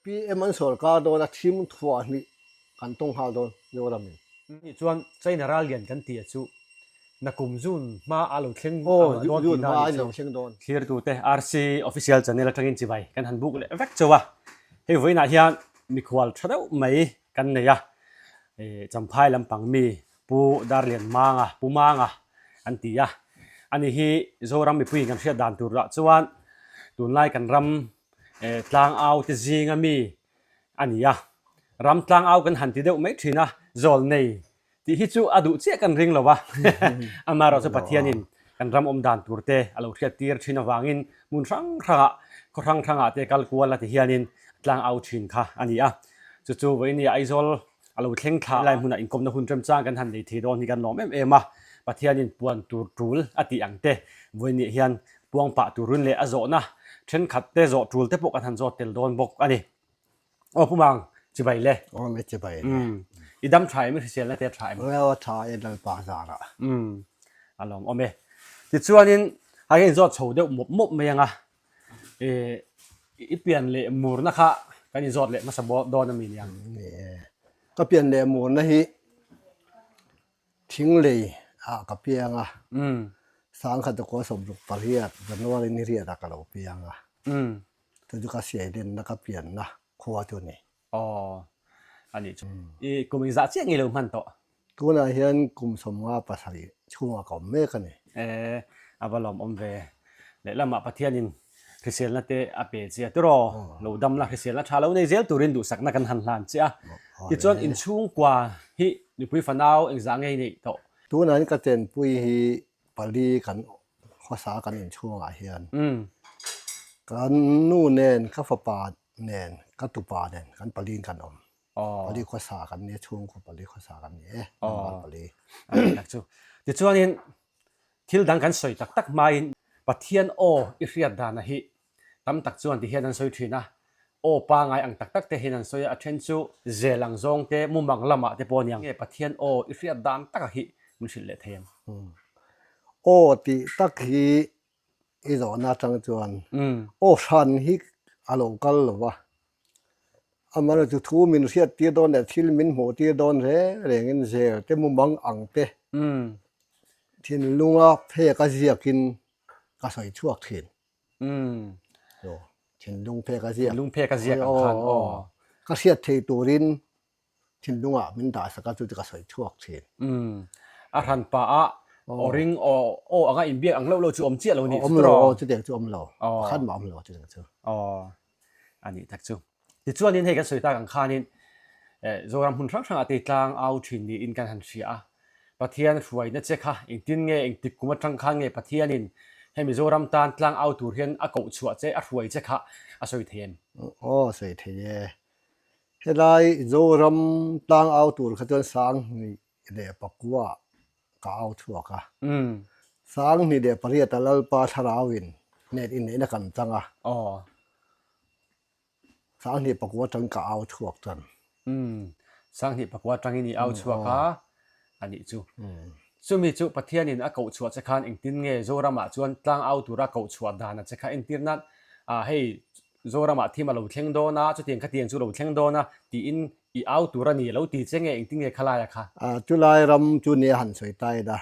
ZPM an sawrkar dawn a thim thuah hnih kan tawng nghal dawn Zoramin. Nih chuan China ral lian kan tih a chu nakum June hma a lo thleng dawn tihna a nih chu. Thlirtute RC Official Channel atangin chibai kan han buk leh vek chauh a, hei vawiinah hian mikhual tha deuh mai kan nei a, Champhai lampang mi Pu Darlian Manga, Pu Manga an ti a, ani hi Zoram mipuiin kan hriat dan tur lah chuan tunlai kan ram tlangau te zinga mi a ni a, ram tlangau kan han ti deuh mai thin a, zawl nei tih hi chu a duh chiah kan ring lo a, amaherawhchu Pathianin kan ram awm dan tur te a lo hriat tir thin avangin hmun hrang hrangah khaw hrang hrangah te kal kual a ti hianin tlangau thin kha a ni a, chu chu vawiin Aizawl A lo thleng thla lai hmunah inkawmna hun remchang kan han nei thei dawn hi kan lawm em em a, Pathianin puan tur tul a tih ang te vawiinniah hian puang pah turin leh a zawhna thenkhat te zawh tul te pawh kan han zawt tel dawn bawk a ni. Aw Pu Mang, chibai le. Aw le chibai le. Umm, i dam tha em i hriselna te a tha em? Aw tha e Lalpa zarah. Umm, a lawm awm e. Tichuanin hei hian zawt chho deuh mawp mawp mai ang a, I pian leh murna kha kan inzawt leh hmasa dawn a mi nia? Ni e. Ka pian leh murna hi thinglei ah ka piang a, sangkhat pakua 68 January ni riat ah ka lo piang a, chu chu ka siailenna ka pianna khua chu a ni. Aw, a nih chu. I kum engzah chiah nge lo hman tawh? Tunah hian kum 57 chhungah ka awm mek a ni. E, a va lawmawm ve. Lehlamah Pathianin hriselna te a pe che a tiraw? Lo dam la, hriselna tha lo nei zel turin duhsakna kan han hlan che a. Tichuan inchhungkua hi mipui fanau engzah nge i neih tawh? Tunah hian ka chenpui hi pali kan khawsa kan inchhungah hian kan nu nen ka fapa nen ka tupa nen kan paliin kan awm. Pali khawsa kan ni a, chhungkaw pali khawsa kan ni e, tlangval pali. Tak chu. Tichuanin thil dang kan sawi tak tak hmain Pathian aw i hriat dana hi tam tak chuan tihian an sawi thin a, aw pangai ang tak tak te hian an sawi a, a then chu zel ang zawng te mumang lamah te pawh a niang. Nge Pathian aw i hriat dan taka hi min hrilh leh thei ang? Aw tih tak hi I zawhna atang chuan aw hran hi a lo kal lo va, amaherawhchu thu min hriat tir dawn leh thil min hmuh tir dawn reng rengin zel te mumang ang te thinlunga phek a ziakin ka sawi chhuak thin. Thinlung phek a ziak. Thinlung phek a ziak ang khan aw. Ka hriat thei turin Thinlungah min dah sak a, chu chu ka sawi chhuak thin. Umm, a hran pah a, aw ring aw aw anga inbiak ang loh loh chu awm chiah lo nih chu tawh. Awm lo, aw chutiang chu awm lo, pakhat mah awm lo chutiang chu. Aw, a nih tak chu. Tichuanin hei kan sawi tak ang khanin Zoram hmun hrang hrangah te tlang au thin niin kan han hria a, Pathian hruaina che kha engtin nge engtik kum atang khan nge Pathianin hei Mizoram tan tlang au tur hian a koh chhuah che a hruai che kha a sawi thei em? Aw, sawi thei e. Helai Zoram tlang au tur kha chuan 2009 ah ka au chhuak a. 2008 ah Lalpa Thlarauin net inneihna kan chang a. 2009 atang ka au chhuak tan. 2009 atangin i au chhuak a, a nih chu. Chumi chu Pathianin a koh chhuah che khan engtin nge Zoramah chuan tlang au tura koh chhuah dan a che kha entir nan hei Zoramah thim a lo thleng dawn a, chutiang khatiang chu lo thleng dawn a tiin i au tur a ni a lo ti che nge engtin nge khalai a kha? Chulai ram chu nia han sawi ta ila,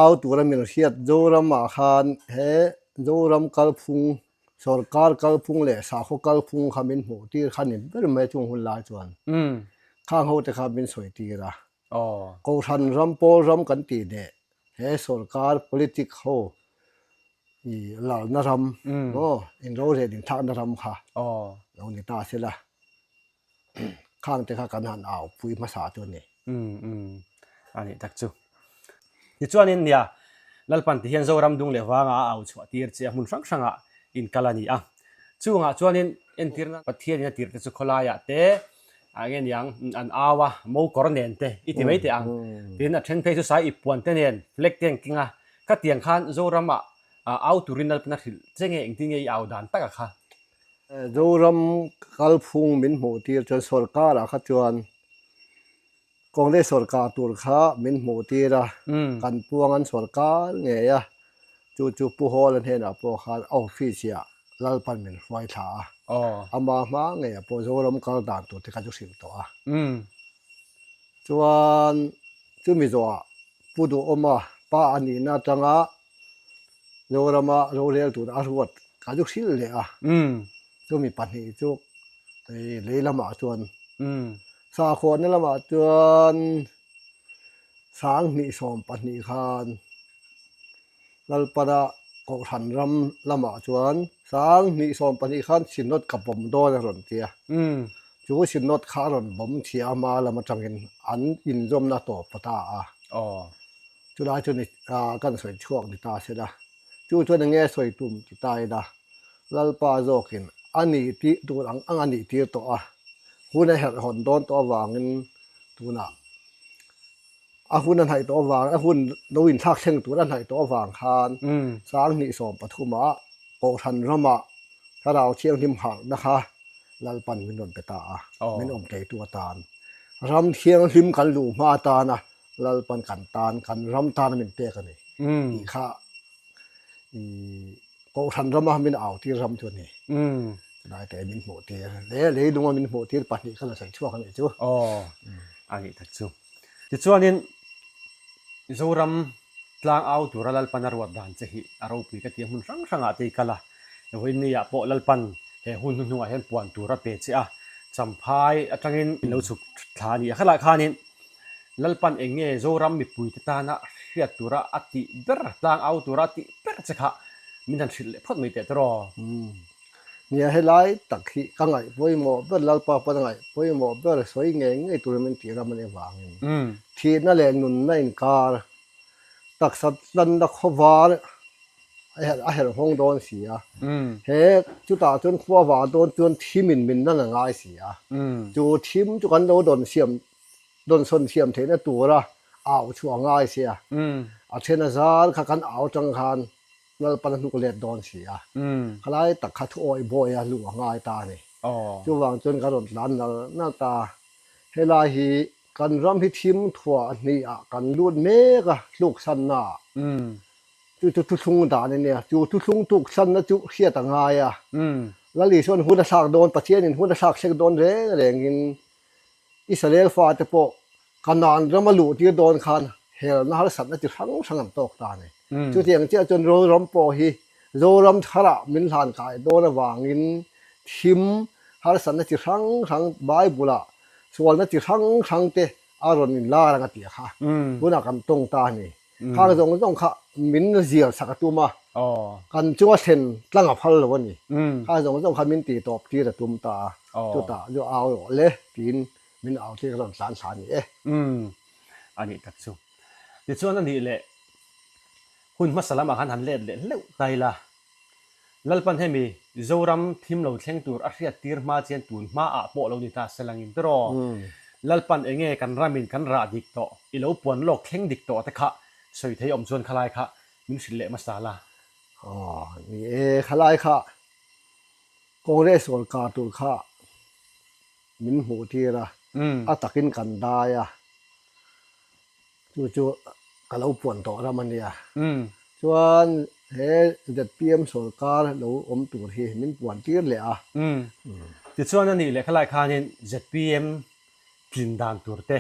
au tura min hriat Zoramah khan he Zoram kalphung, sorkar kalphung leh sakhaw kalphung kha min hmuh tir kha ni ber mai chung hun lai chuan khang ho te kha min sawi tir a. Kohhran ram pawl ram kan tih leh he sorkar politic ho i lalna ram maw inrorel inthlakna ram kha lo ni ta sela khang te kha kan han au pui hmasa chu a ni. A nih tak chu. Tichuanin nia Lalpan ti hian Zoram dung leh vanga a au chhuah tir che a hmun hrang hrangah inkal a ni a. Chungah chuanin entirna Pathianin a tirhte chu khawlaiah te Ah nge niang an au a, mo kawr nen te i ti mai teh ang. Tin a then phei chu sai ip puan te nen flag te an keng a, khatiang khan Zoram ah au turin Lalpan a hrilh che nge engtin nge i au dan tak a kha? Zoram kalphung min hmuh tir chuan sorkar ah kha chuan Congress sorkar tur kha min hmuh tir a, kan puang an sorkar ngei a, chu chu Pu Hawla hnenah pawh khan a office ah. Lalpan min hruai thla a. Ama hma ngeiah pawh Zoram kal dan tur te kha chu hrilh tawh a. Chuan chumi zawhah Pu Duhawma pa a nihna atanga Zorama rorel tur a ruat ka zu hrilh leh a. Chumi pahnih chu lei lamah chuan sakhuana lamah chuan 20 12 khan Lalpana Kohhran ram lamah chuan 20 12 khan Synod ka bawm dawn a rawn ti a. Chu Synod kha a rawn bawm thiam hma lam atangin an inzawmna tawp a ta a. Chulai chu ni kan sawi chhuak ni ta se la, chu chuan eng nge sawi tum ti ta ila, Lalpa zawkin a ni tih tur ang ang a nih tir tawh a, hun a herh hawn dawn tawh avangin tunah a hun a hnaih tawh avang a hun lo inthlak thleng tur a hnaih tawh avang khan 20 13 ah Kohhran ramah Thlarau Thianghlim harhna kha Lalpan min rawn pe ta a, min awm tleitu atan ram thianghlim kan luh hma atana Lalpan kan tan, kan ram tana min pek a ni tih kha Kohhran rama min au tir ram chu a ni. Chulai te min hmuh tir leh leilunga min hmuh tir pahnih kha la sawi chhuak a nih chu. Aw, a nih tak chu. Tichuanin Zoram tlang au tura Lalpan a ruat dan che hi a ropui ka ti a, hmun hrang hrangah te i kal a, vawiinniah pawh Lalpan he hun hnuhnungah hian puan tur a pe che a, Champhai atangin lo chhuk thla a ni a, khalah khanin Lalpan eng nge Zoram mipuite tana hriat tura a tih ber, tlang au tura a tih ber che kha min han hrilh leh phawt mai teh tawh. Nia helai tak hi ka ngaih pawimawh ber, Lalpa pawn a ngaih pawimawh ber sawi ngei ngei turin min tih ram a nih avangin thihna leh nunna inkar taksa tlanna khawvar a herh nghawng dawn si a, he chutah chuan khua vah dawn chuan thimin min nan a ngai si a, chu thim chu kan lo dawn siam dawn sawn siam theihna tura au chhuah a ngai si a, a then a zar kha kan au atang khan Lalpan a hnuk let dawn si a, khalai tak kha thu awih bawi a luh a ngai ta a ni. Chuvang chuan ka rawn tlan nal nal ta. Helai hi kan ram hi thim thuah hnih ah kan lut mek a, tluksanna ah. Chu chu thuthlung dan a nia, chu thuthlung tluksanna chu hriat a ngai a. Lal Isua'n hun a thlak dawn, Pathianin hun a thlak thlek dawn reng rengin Israel fate pawh Kanaan rama luh tir dawn khan helna harsatna chi hrang hrang an tawk ta a ni. Chutiang chiah chuan Zoram pawh hi Zoram tharah min hlan kai dawn avangin thim harsatna chi hrang hrang Bible-ah sualna chi hrang hrang te a rawn inlar ang a tih kha tunah kan tawng ta a ni. Khang zawng zawng kha min zial sak a tum a, kan chunga thlen tlang a phal lo a ni. Khang zawng zawng kha min tih tawp tir a tum ta a, chutah chu au rawh le tiin min au tir ka rawn tlan thla a ni e. Umm, a nih tak chu. Tichuan a nih leh hun hmasa lamah khan han let leh hleuh ta ila, Lalpan hemi Zoram thim lo thleng tur a hriat tir hma chian tun hma ah pawh lo ni ta se langin tiraw? Lalpan enge kan ramin kan rah dik tawh, i lo puan lawk thleng dik tawh te kha sawi thei awm chuan khalai kha min hrilh leh hmasa la. Aw, ni e, khalai kha Congress sawrkar tur kha min hmuh tir a, a takin kan dai a, chu chu ka lo puan tawh ram a nia. Chuan he zpm sawrkar lo awm tur hi min puan tir leh a. Tichuan a nih leh khalai khanin zpm tlin dan tur te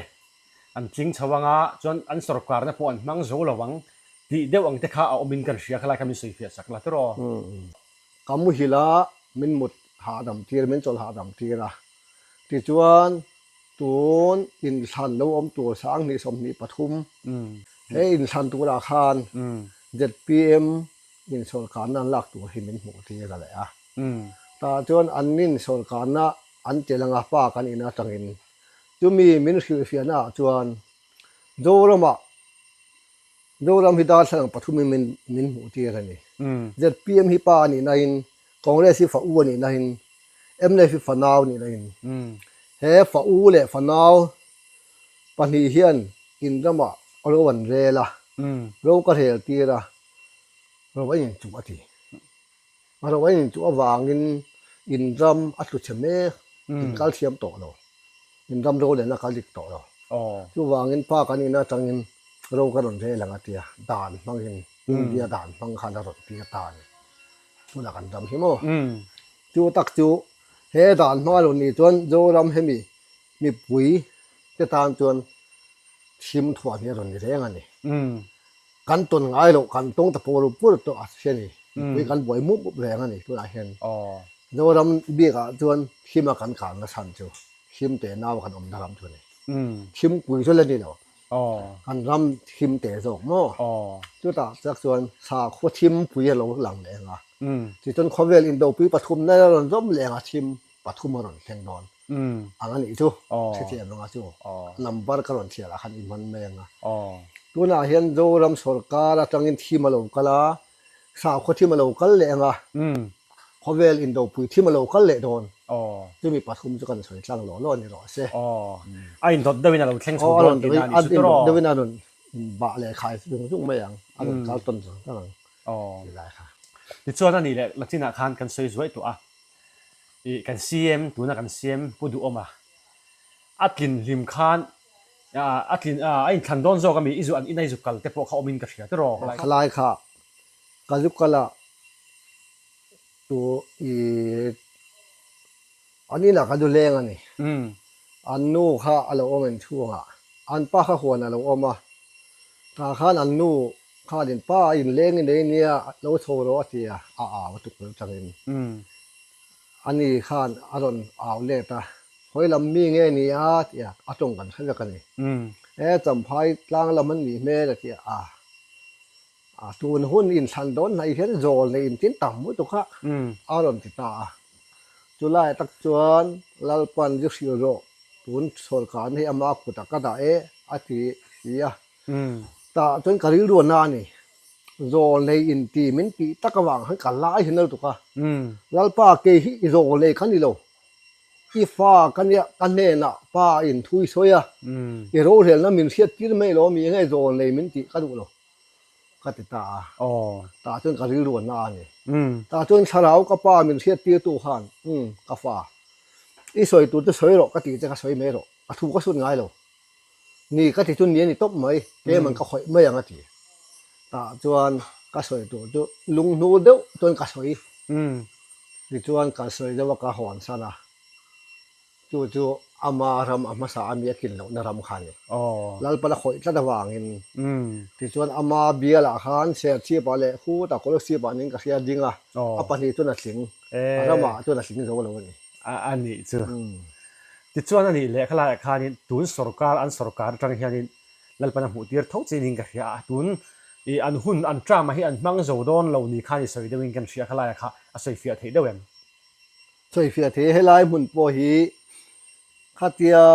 an tling chho anga chuan an sawrkarna pawh an hmang zo lo ang tih deuh ang te kha a awmin kan hria khalai kha min sawifiah sak la tiraw. Ka muhil a, min mut hahdam tir, min chawlh hahdam tir a. Tichuan, tun inthlan lo awm tur 20 23, he inthlan turah khan zpm in sawrkarna an lak tur hi min hmuh tir a leh a. Tah chuan an nin sawrkarna an tel anga pa kan in atangin chumi min hrilhfiahna ah chuan Zoramah Zoram hi darthlalang pathumin min min hmuh tir a ni. Zpm hi pa a nih nain, Congress hi fa u a nih nain, mnf hi fanau a nih nain. He fa u leh fanau pahnih hian in ramah ro an rel a, ro ka rel tir a, ro a inchuh a ti. A ro a inchuh avangin in ram a tlu chhe mek, in kal thiam tawh lo. In ram ro lehna kal dik tawh lo. Chuvangin pa kan in atangin ro ka rawn rel ang a tia, dan hmangin, India dan hmang khan a rawn tir ta a ni. Tunah kan ram hi maw? Chu tak chu he dan hma lo nih chuan Zoram hemi mipui te tan chuan thim thuah hi a rawn ni reng a ni. Kan tawn ngai loh kan tawng ta pawr pur tawh a hria ni. Mipui kan buai mup mup reng a ni tunah hian. Zoram bikah chuan thima kan kalna chhan chu thim te nau kan awmna ram chu a ni. Thim pui chu la ni lo. Kan ram thim te zawk maw? Chutah tak chuan sakhua thim pui a lo lang leh ang a. Tichuan khawvel indopui pathumna a rawn zawm leh ang a thim pathum a rawn thleng dawn ang a nih chu. Hrethiam ang a chu. Number ka rawn chhiar ah khan i hman mai ang a. Tunah hian Zoram sawrkar atangin thim a lo kal a, Sakhua thim a lo kal leh ang a, khawvel indopui thim a lo kal leh dawn. Chumi pathum chu kan sawi tlang lawh lawh a ni rawh se. A indawt deuhin a lo thleng chho dawn tihna a ni chu tawh. A indawt deuhin a rawn inbah leh khai zung zung mai ang, a rawn kal tawn zung zung ang ti lai kha. Tichuan a nih leh Latinah khan kan sawi zuai tawh a, ih kan CM tuna kan CM Pu Duhawma a tlin hlim khan a tlin a inthlan dawn zawk ami i zu an ina i zu kal te pawh kha awmin ka hria tiraw. Khalai kha ka zu kal a tu i an inah ka zu leng a ni. An nu kha a lo awm inchhungah an pa kha huan a lo awm a, tah khan an nu khanin pa inleng i nei nia lo chho rawh a ti a, a au a tukverh atangin. Ani khan a rawn au let a, Hawi lam mi nge ni a? ti a, a tawng kan hre vek a ni. E, Champhai tlang lam an nih hmel a ti a, a tun hun inthlan dawn hnaih hian zawl nei intin tam lutuk a, a rawn ti ta a. Chulai tak chuan Lalpan zu hrilh rawh, tun sawrkar hi ama kutah ka dah e a ti si a. Tah chuan ka rilru a na a ni. Zawl nei inti min tih tak avang khan ka lai hi na lutuk a. Lalpa kei hi i zawl nei kha ni lo. I fa ka nia ka hnenah pa in thu i sawi a. I rorelna min hriat tir mai lo mi enge zawl nei min tih ka duh lo ka ti ta a. Tah chuan ka rilru a na a ni. Tah chuan thlarau ka pa min hriat tirtu khan umm ka fa i sawi tur chu sawi rawh ka tih che kha sawi mai rawh. A thu ka sut ngai lo. Ni ka ti chu ni a ni tawp mai, tlem an ka khawih mai ang a ti. Tah chuan ka sawi tur chu lunghnu deuh chuan ka sawi. Tichuan ka sawi deuh a ka hawn san a, chu chu ama ram a hmasa a mi a tlin lohna ram kha a ni. Lalpan a khawih tlat avangin. Tichuan ama bialah khan Serchhip ah leh khutah Kolosip ah ning ka hria ding a, a pahnih chuan a tling. A ramah chuan a tling zo lo a ni. A nih chu. Tichuan a nih leh khalaiah khanin tun sorkar an sorkar atang hianin Lalpan a hmuh tir tho chein ka hria a, tun i an hun an term-a hi an hmang zo dawn lo ni khan i sawi deuhin kan hria khalaia kha a sawi fiah theih deuh em? Sawi fiah theih helai hmun pawh hi khatia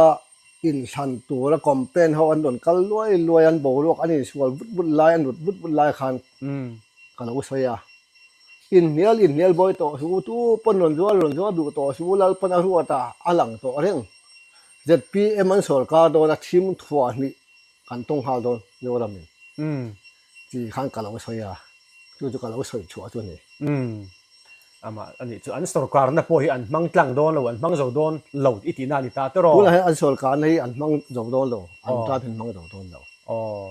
inthlan tura campaign ho an rawn kal luai luai an boruak an insual vut vut lai an rut vut vut lai khan ka lo sawi a. Inhnial inhnial bawi tawh su, tu pawn rawn zuar rawn zuar duh tawh su, Lalpan a ruat a, a lang tawh reng. ZPM an sawrkar dawn a thim thuah hnih kan tawng nghal dawn Zoramin ti khan ka lo sawi a, chu chu ka lo sawi chhuah chu a ni. Amah a nih chu an sawrkarna pawh hi an hmang tlang dawn lo, an hmang zo dawn lo i tihna a ni ta tawh rawh. Tunah hian an sawrkarna hi an hmang zo dawn lo, an tan hi an hmang zo dawn lo. Aw.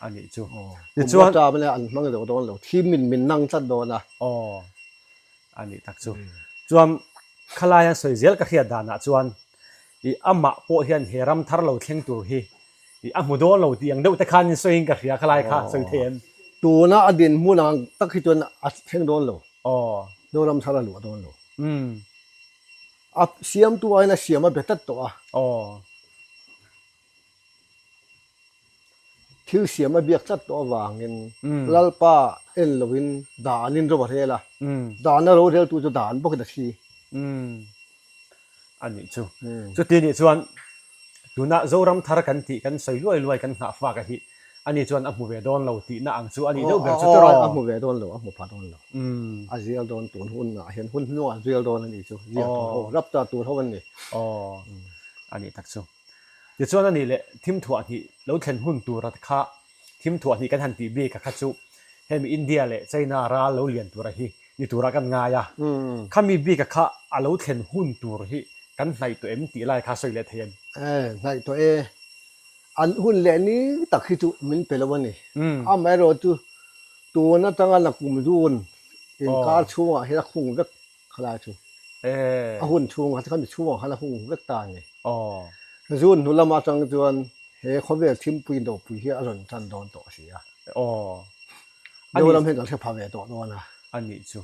A nih chu. Tichuan Kum ata an hmang deuh dawn lo. Thim min min nang tlat dawn a. Aw. A nih tak chu. Chuan khalai an sawi zel ka hriat danah chuan i amah pawh hian he ram thar lo thleng tur hi i a hmu dawn lo tih ang deuh te khan in sawiin ka hria khalai kha sawi thei em? Tuna a dinhmun ang tak hi chuan a thleng dawn lo. Aw. Zoram thar a luah dawn lo. Umm. A siamtu aiin a siam a be tlat tawh a. Aw. Thil siam a biak tlat tawh avangin Lalpa en loin danin ro a rel a, dana ro reltu chu dan bawkin a thi. A nih chu. Chuti nih chuan tuna Zoram thar kan tih kan sawi luai luai kan nghah fak a hi ani chuan a hmu ve dawn lo tihna ang chu a nih deuh ber chu tiraw? A hmu ve dawn lo, a hmu pha dawn lo. A zial dawn tun hunah hian hun hnuah a zial dawn a nih chu. Zial tur ho, rapta tur ho an ni. Aw, a nih tak chu. Tichuan a nih leh thim thuah hnih lo thlen hun tura kha thim thuah hnih kan han tih bik a kha chu hemi India leh China ral lo lian tura hi ni tura kan ngai a. Khami bik a kha a lo thlen hun tur hi kan hnaih tawh em tih lai kha sawi leh thei em? E, hnaih tawh e. An hun leh ni tak hi chu min pe lo a ni. Amaherawhchu tun atanga nakum zun. Inkar chhungah hian a khung vek khalai chu. A hun chhung kha khami chhungah khan a khung vek ta a ni. June hnu lam atang chuan he khawvel thimpui indopui hi a rawn tan dawn tawh si a. Mizoram hian kan hre pha ve tawh dawn a. A nih chu.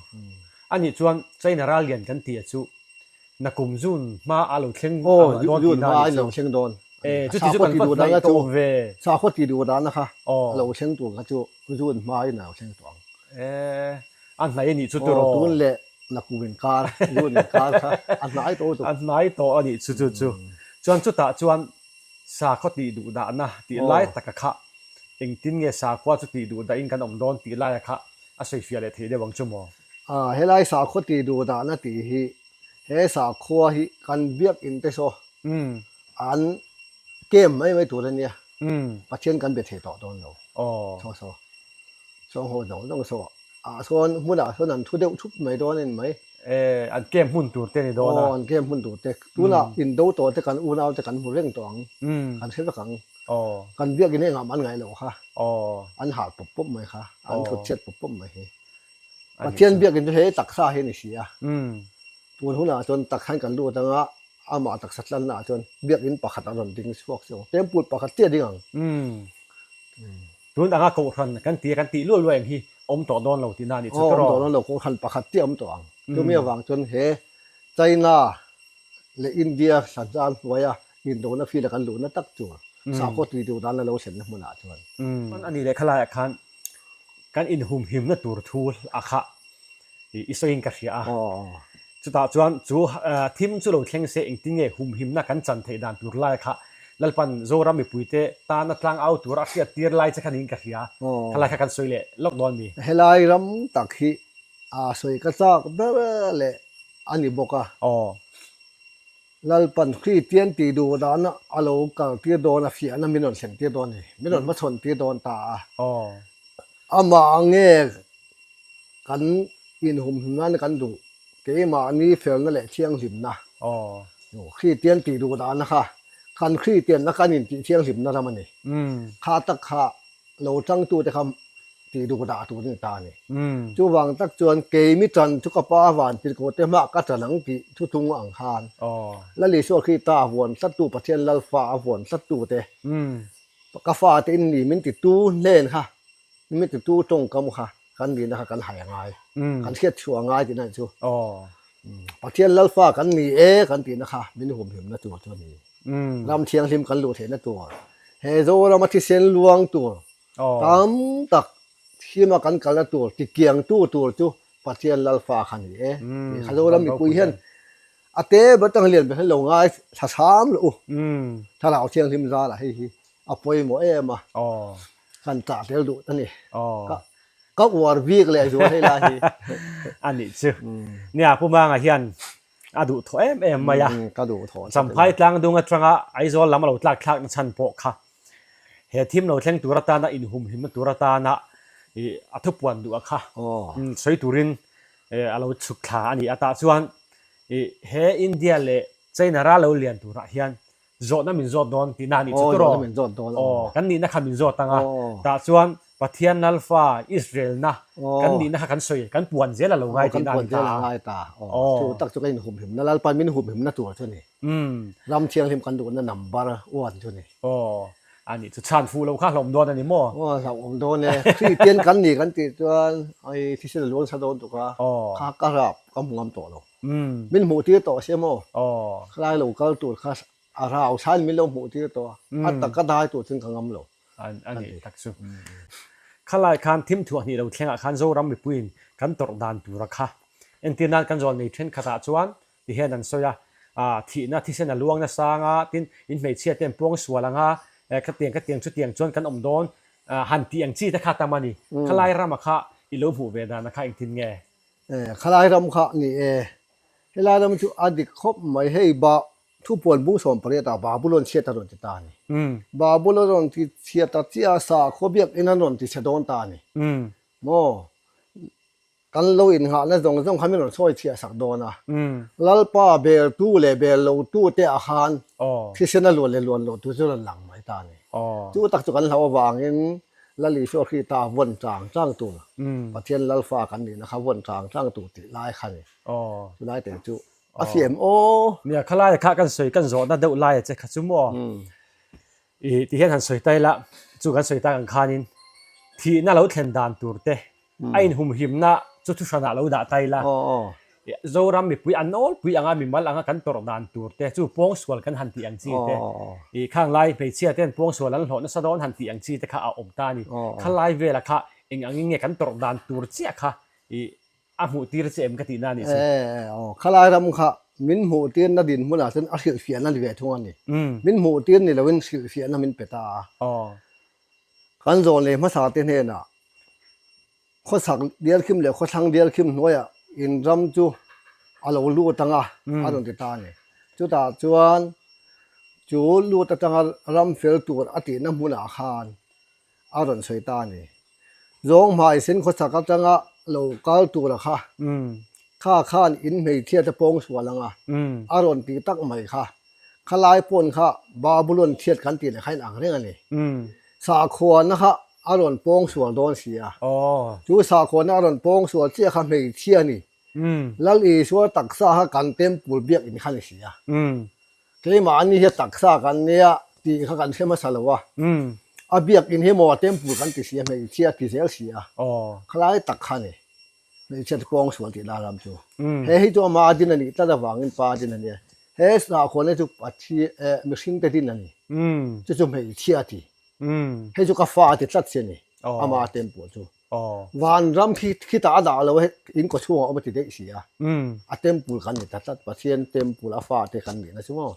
A nih chuan China ral lian kan tih a chu Nakum June hma a lo thleng dawn tihna a nih chu. June hma a lo thleng dawn. Chuti chu kan va hnaih tawh ve. Sakhaw ti duh dana kha a lo thleng tur kha chu June hma in a lo thleng tawh ang. A hnai a nih chu turaw. Tun leh nakum inkar, June inkar kha a hnai tawh lutuk. A hnai tawh a nih chu chu chu. Chuan chutah chuan sakhaw tih duh dahna tih lai taka kha engtin nge sakhua chu tih duh dahin kan awm dawn tih laia kha a sawifiah leh theih deuh ang chu maw? Helai sakhaw tih duh dahna tih hi he sakhua hi kan biakinn te saw an kem mai mai tur a nia. Pathian kan be thei tawh dawn lo. Saw saw. Saw haw zawng zawng saw. Ah sawn hmunah sawn an thu deuh thup mai dawn a ni mai. An kem hmun tur te a ni dawn a. Aw, an kem hmun tur te. Tunah indo tawh te kan unau te kan hmu reng tawh ang. Kan hre vek ang. Kan biakinn engah mah an ngaih loh kha. An hal pawp pawp mai kha. An thut chhiat pawp pawp mai hi. Pathian biakinn chu he taksa hi a ni si a. Tun hunah chuan taksain kan lut anga amah taksa tlannaah chuan biakinn pakhat a rawn ding chhuak chu ang. Temple pakhat chiah a ding ang. Tun anga kohhran kan tia kan tih luai luai ang hi awm tawh dawn lo tihna a nih chu tawh. Awm tawh dawn lo, kohhran pakhat chiah awm tawh ang. Chumi avang chuan he China leh India hlanzan hnuaia indona field a kan luhna tak tur sakhaw tui duh dan a lo thlenna hmunah chuan. A nih leh khalaiah khan kan inhumhimna tur thu a kha i sawiin ka hria a. Chutah chuan chu thim chu lo thleng se engtin nge humhimna kan chan theih dan tur lai kha Lalpan Zoram mipuite tana tlang au tura a hriat tir lai che kha niin ka hria. Khalai kha kan sawi leh lawk dawn mi? Helai ram tak hi a sawi ka chak ber leh a ni bawk a. Lalpan Kristian tih duh dana a lo kal tir dawn a, fiahna min rawn thlen tir dawn a ni. Min rawn hmachhawn tir dawn ta a. Amah nge kan inhumhim nana kan duh, keimahni felna leh thianghlimna. Kristian tih duh dana kha kan Kristianna kan intih thianghlimna ram a ni. Kha tak kha lo tangtute kha tih duh dah tur a ni ta a ni. Chuvang tak chuan keimi tan chu ka pa van tirhkohte hmah ka tan ang tih thuthung ang khan Lal Isua Krista a vuan tlattu Pathian Lalfa a vuan tlattute ka fate in ni min titu hnen kha min titu tawngkam kha kan nihna kha kan hai a ngai kan hriat chhuah a ngai tihna chu Pathian Lalfa kan ni e kan tihna kha min humhimna tur chu a ni. Ram thianghlim kan luh theihna tur, he Zorama thisen luang tur tam tak thima kan kalna tur tikiangtu tur chu Pathian Lalfa kha ni e. Tih kha Zoram mipui hian a te ber tang lian ber hian lo ngai thla hram loh u. Thlarau thianghlim zarah hei hi a pawimawh em a, kan tah tel duh ta ni. Ka uar bik leh zual hei lai hi. A nih chu. Nia Pu Manga hian a duh thaw em em mai a. Ka duh thaw. Champhai tlangdung atanga Aizawl lam a lo tlak thlakna chhan pawh kha he thim lo thleng tur atana inhumhimna tur atana ih a thupuan duh a kha sawi turin a lo chhuk thla a ni a. Tah chuan ih he India leh China ral lo lian turah hian Zawhna min zawt dawn tihna a nih chu tawh. Aw, zawhna min zawt dawn. Aw, kan nihna kha min zawt ang a. Tah chuan Pathian Lalfa Israelna kan nihna kha kan sawi, kan puan zel a lo ngai tihna a ni ta. Kan puan zel a ngai ta. Aw, chu tak chu ka inhumhimna, Lalpa min humhimna tur chu a ni. Ram thianghlim kan duhna number one chu a ni. Aw, a nih chu chhan fuh lo kha hlauhawm dawn a ni maw? Aw, hlauhawm dawn e. Kristian kan ni kan tih chuan ai thisen a luang sa dawn tuk a, kha ka rap ka hmu ngam tawh lo. Min hmuh tir tawh sia maw? Khalai lo kal tur kha a rau thlain min lo hmuh tir tawh a, a taka dai tur chuan ka ngam lo. A nih tak chu. Khalai khan thim thuah hnih lo thlengah khan Zoram mipuiin kan tawrh dan tura kha entir nan kan zawl nei thenkhatah chuan ti hian an sawi a, thihna thisen a luang nasa anga tin in hmeichhia te an puang sual anga khatiang khatiang chutiang chuan kan awm dawn han tih ang chi te kha tam a ni. Khalai rama kha i lo hmuh ve dan a kha engtin nge? Khalai ram kha ni e, helai ram chu a dik khawp mai hei ba thupuan bung 18 ah Babulon chhiat a rawn ti ta a ni. Babulon rawn ti chhiat ta chiah a sakhaw biakinn an rawn ti chhe dawn ta a ni. Maw kan lo innghahna zawng zawng kha min rawn sawi chhiah sak dawn a. Lalpa beltu leh bel lotu te ah khan thisen a luan leh luan loh tur chu rawn lang mai ta a ni. Chu tak chu kan hlauh avangin. Lal Isua Krista vawn chang chang tur, Pathian Lalfa kan nihna kha vawn chang chang tur tih lai kha ni. Chu lai te chu a fiam aw. Nia, khalaia kha kan sawi kan zawhna deuh laia che kha chu maw? I ti hian han sawi ta ila, chu kan sawi tak ang khanin thihna lo thlen dan tur te, a inhumhimna chu thuhranah lo dah ta ila, Zoram mipui an nawlpui anga mimal anga kan tawrh dan tur te, chu pawngsual kan han tih ang chi te, i khang lai hmeichhia ten pawngsual an hlawh nasa dawn han tih ang chi te kha a awm ta a ni. Khalai vela kha eng angin nge kan tawrh dan tur chiah kha i A hmuh tir che em ka tihna a nih chu. E, aw, khalai ram kha min hmuh tirna dinhmunah chuan a hrilhfiahna ni ve thung a ni. Min hmuh tir ni loin hrilhfiahna min pe ta a. Kan zawn leh hmasa te hnenah khawchhak dialkhim leh khawthlang dialkhim hnuaiah in ram chu a lo lut ang a, a rawn ti ta a ni. Chutah chuan chu lut atanga ram fel tur a tihna hmunah khan a rawn sawi ta a ni. Zawng hmai sen khawchhak atanga lo kal tura kha kha khan in hmeichhia te pawng sual anga a rawn tih tak mai kha khalai pawn kha Babulon chhiat kan tih leh kha in ang reng a ni. Sakhuana kha a rawn pawng sual dawn si a, chu sakhuana a rawn pawng sual chiah kha hmeichhia a ni. Lal Isua taksa kha kan temple biak in kha ni si a. Keimahni hi taksa kan nia tih kha kan hre hmasa lo a, a biakin hi maw temple kan ti si a, hmeichhia ti zel si a, khalai tak kha ni, hmeichhia chu kawng sual tih dan ram chu. He hi chu ama din a nih tlat avangin pa din a nia, he sakhuana chu Pathian mihringte din a ni, chu chu hmeichhia ti, hei chu ka fa ti tlat si a ni, ama temple chu. Vanram khi khitah a dah lo a, in kaw chhungah a awm a ti daih si a. A temple kan ni ta tlat, Pathian temple a fate kan nihna chu maw.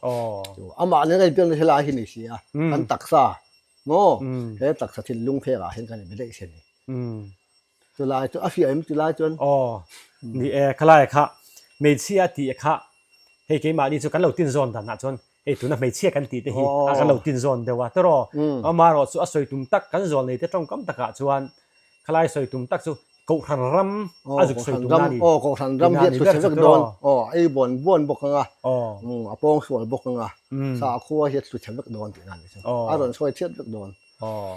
Chu amah nen a inbiakna helai hi ni si a, kan taksa maw, he taksa thinlung phekah hian kan inbe daih si a ni. Chulai chu a hria em chulai chuan? Aw, ni e, khalai kha hmeichhia tih kha hei keimahni chu kan lo tinzawn danah chuan Hei tuna hmeichhia kan tih te hi a kan lo tin zawn deuh a tawraw. Amaherawh chu a sawi tum tak kan zawl nei te tawngkam takah chuan khalai sawi tum tak chu Kohhran ram a zuk sawi tumna a ni. Aw Kohhran ram hi a thu chhe vek dawn. Aw ei buan buan bawk anga a pawng sual bawk anga sakhua hi a thu chhe vek dawn tihna a ni chu. A rawn sawi chhiat vek dawn. Aw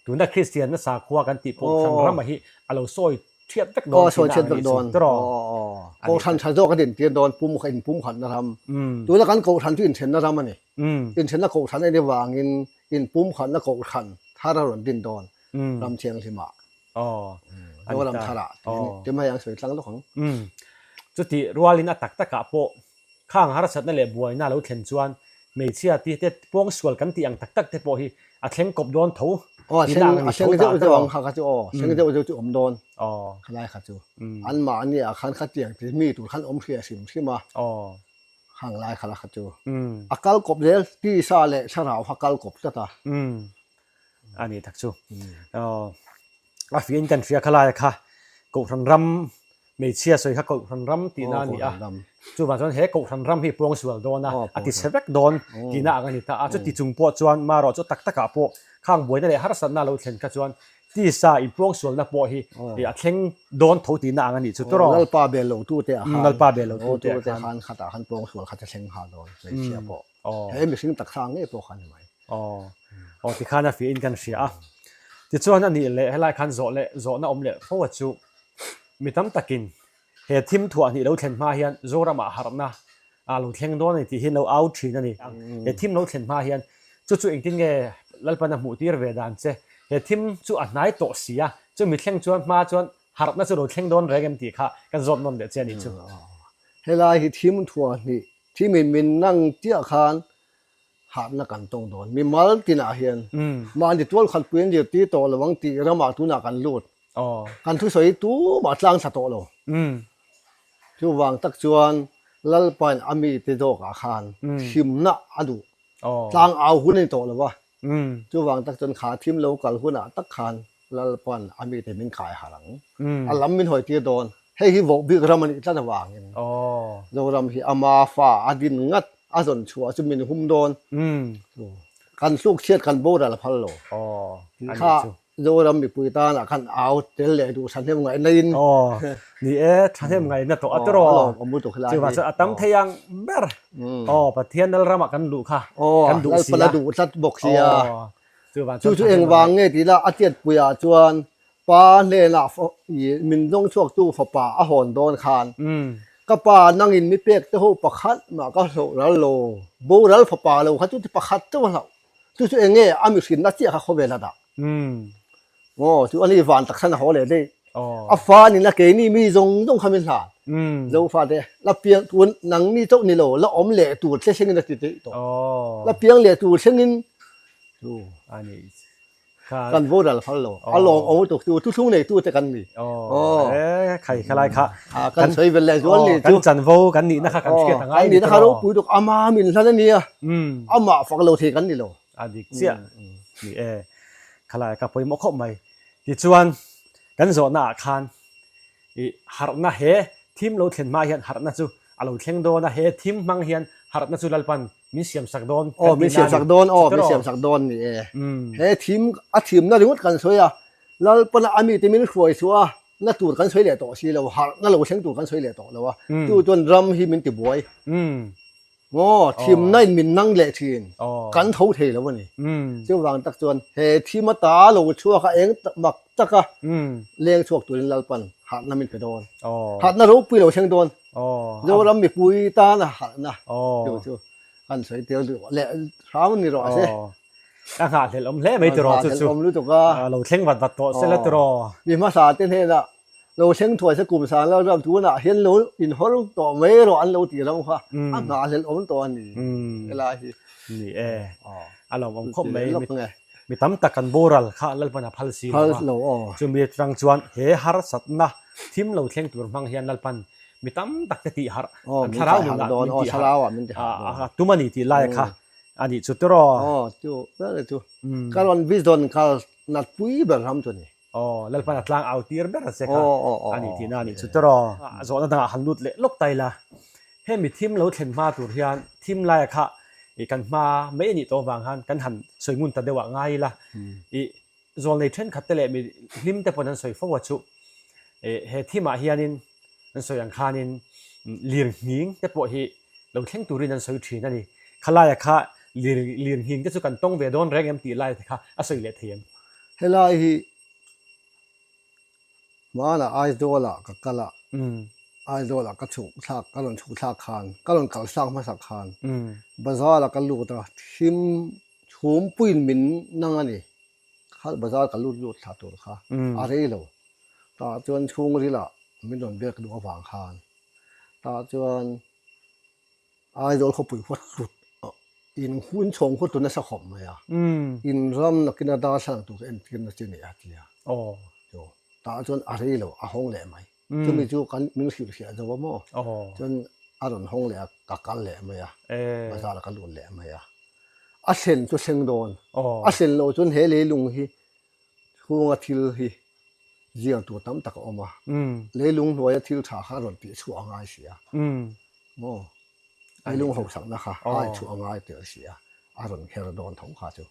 tuna Kristianna sakhua kan tih Kohhran rama hi a lo sawi Thiat vek dawn Aw sawi thiat vek dawn. Tiraw? Aw Kohhran tha zawk a dintir dawn pum kha in pum khatna ram. Tuna kan Kohhran chu inthenna ram a ni. Inthenna Kohhran a nih avangin in pum khatna Kohhran thar a rawn din dawn ram thianghlimah. Aw Zoram tharah ti mai ang sawi tlang lawk ang. Chutih rualin a tak takah pawh Khang harsatna leh buaina lo thlen chuan hmeichhia ti te pawngsual kan tih ang tak tak te pawh hi a thleng kawp dawn tho Aw a thleng a thleng deuh deuh ang kha kha chu aw thleng deuh deuh chu awm dawn khalai kha chu anmahni ah khan khatiang ti mi tur khan awm hria hrim hrim a khang lai kha la kha chu a kal kawp zel tisa leh thlarau kha kal kawp tlat a. A ni tak chu a fiahin kan hria khalai kha Kohhran ram Hmeichhia sawi kha Kohhran ram tihna a ni a, chuvang chuan he Kohhran ram hi puang sual dawn a, a ti chhe vek dawn tihna ang a ni ta a. Chuti chung pawh chuan marawh chu tak takah pawh khang buaina leh harsatna lo thlen kha chuan tisa inpuang sualna pawh hi a thleng dawn tho tihna ang a nih chu tawrh. Lalpa bel lo tute ah khan Lalpa bel lo tute ah khan khatah khan puang sual kha che thleng nghal dawn hmeichhia pawh he mihring taksa ngei pawh kha a ni mai. Aw, aw tikhan a fiahin kan hria a. Tichuan a nih leh helai khan zawh leh zawhna awm leh fo a chu mi tam takin he thim thuah hnih lo thlen hma hian Zoramah harhna a lo thleng dawn a ni tih hi an lo au thin a ni. He thim lo thlen hma hian chu chu engtin nge Lalpan a hmuh tir ve dan che? He thim chu a hnai tawh si a, chu mi thleng chuan hma chuan harhna chu lo thleng dawn reng em tih kha kan zawt nawn leh che a nih chu. Helai hi thim thuah hnih, thimin min nang chiah khan Harhna kan tawng dawn. Mimal tinah hian mahni tual khatpui an zirtir tawh lo ang tih ramah tunah kan lut. Kan thusawi tumah tlang thla tawh lo. Chuvang tak chuan Lalpain a mite zawkah khan himna a duh. Tlang au hun a ni tawh lo va. Chuvang tak chuan kha thim lo kal hunah tak khan Lalpan a mite min kai harh ang. A lam min hawi tir dawn. Hei hi voh bik ram a nih tlat avangin Zoram hi ama fa a din ngat a zawn chhuah chu min hum dawn. Kan hluk chhiat kan boral a phal lo. Kha Zoram mipui tanah khan au tel leh duh thahnem ngaihna in. Ni e, thahnem ngaihna tawh a tawrh aw. Chuvang chuan a tam thei ang ber. Aw, Pathian Lalramah kan luh kha kan duh si a. Lalpan a duh tlat bawk si a. Chu chu engvang nge tih la a tiatpuiah chuan pa hnenah min zawng chhuaktu fapa a hawn dawn khan ka pa nangin mi pek te ho pakhat mah ka hlauh ral lo, boral fapa lo kha chu ti pakhat chauh a hlauh. Chu chu enge a mihrinna chiah kha khawvel a dah. Aw chu ani van taksan a haw leh daih. A fa nina keini mi zawng zawng kha min hlan. Zofa te la piang tun nangni chauh ni lo la awm leh tur thleng thlengin a ti daih tawh. La piang leh tur thlengin chu kan boral phal lo. A lawm awm lutuk chu thuthlung neitu te kan ni. Khai khalai kha. Kan sawi vel leh zual ni chu. Kan chanvo kan nihna kha kan hriat angai. Kan nihna kha ropui lutuk ama min hlan a nia. Amah fak lo thei kan ni lo. A dik chiah ni e. Khalai ka pawimawh khawp mai. Tichuan kan zawhna ah khan i harhna he thim lo thlen hma hian harhna chu a lo thleng dawn a, he thim hmang hian harhna chu Lalpan min siam sak dawn kan tih na a ni. Dawn aw, min siam sak dawn ni e. He thim a thimna ringawt kan sawi a, Lalpan a mite min hruai chhuah a, na tur kan sawi leh tawh si lo, harhna lo thleng tur kan sawi leh tawh lo a, chu chuan ram hi min tibuai. Maw, thimna in min nang leh thin, kan tho thei lo a ni. Chuvang tak chuan he thim ata lo chhuak a eng mak taka leng chhuak turin Lalpan harhna min pe dawn. Harhna ropui lo thleng dawn. Zoram mipui tana harhna chu chu kan sawi tel duh leh hram ni rawh se. Ka nghahhlelh awm hle mai tiraw chu chu. Awm lutuk a. Lo thleng vat vat tawh sela tiraw. Mi hmasa te hnenah lo thleng thuai se kum sang lo ram tunah hian lo inhawr tawh mai rawh an lo tih ram kha a nghahhlelh awm tawh a ni helai hi. Ni e. A lawmawm khawp mai. Mi tam tak kan boral kha Lalpan a phal si lo a. Chumi atang chuan he harsatna thim lo thleng tur hmang hian Lalpan mi tam tak te tih harh an thlarau nunah min tih harh a tum a ni tih lai kha a nih chu tiraw. Aw chu ber chu ka rawn vision kal nat pui ber ram chu a ni. Aw Lalpan a tlang au tir ber che kha a nih tihna a nih chu tiraw. Zawhna dangah han lut leh lawk ta ila hemi thim lo thlen hma tur hian thim laia kha ih kan hma mai a nih tawh avang khan kan han sawi ngun ta deuh ah ngai ila ih zawlnei thenkhat te leh mi hlim te pawn an sawi fo a chu ih he thim ah hianin an sawi ang khanin lir nghing te pawh hi lo thleng turin an sawi thin a ni. Khalaia kha lir lir nghing te chu kan tawng ve dawn reng em tih lai te kha a sawi leh thei em? Helai hi Hmanah Aizawl-ah ka kal a, Aizawl-ah ka chhuk thlak, ka rawn chhuk thlak khan, ka rawn kal sak hmasak khan bazar-ah ka lut a, thim chhumpuiin min nang a ni. Kha bazar ka lut lut thla tur kha a rei lo. Tah chuan chhungrilah min rawn biak duh avang khan tah chuan Aizawl khawpui khaw tlut in hun chhawng khaw tlut nasa khawp mai a, in ram nakina darthlalang tur entirna chi nei a ti a. Chu tah chuan a rei lo a hawng leh mai. Chumi chu kan min hrilhfiah zo a maw? Chuan a rawn hawng leh a, ka kal leh mai a, bazar ah ka lut leh mai a. A thlen chu thleng dawn, a thlen loh chuan he leilung hi chhunga thil hi zial tur tam tak a awm a, leilung hnuaia thil tha kha a rawn tih chhuah a ngai si a, maw? Leilung hausakna kha a ai chhuah a ngai tel si a, a rawn kher dawn tho kha chu.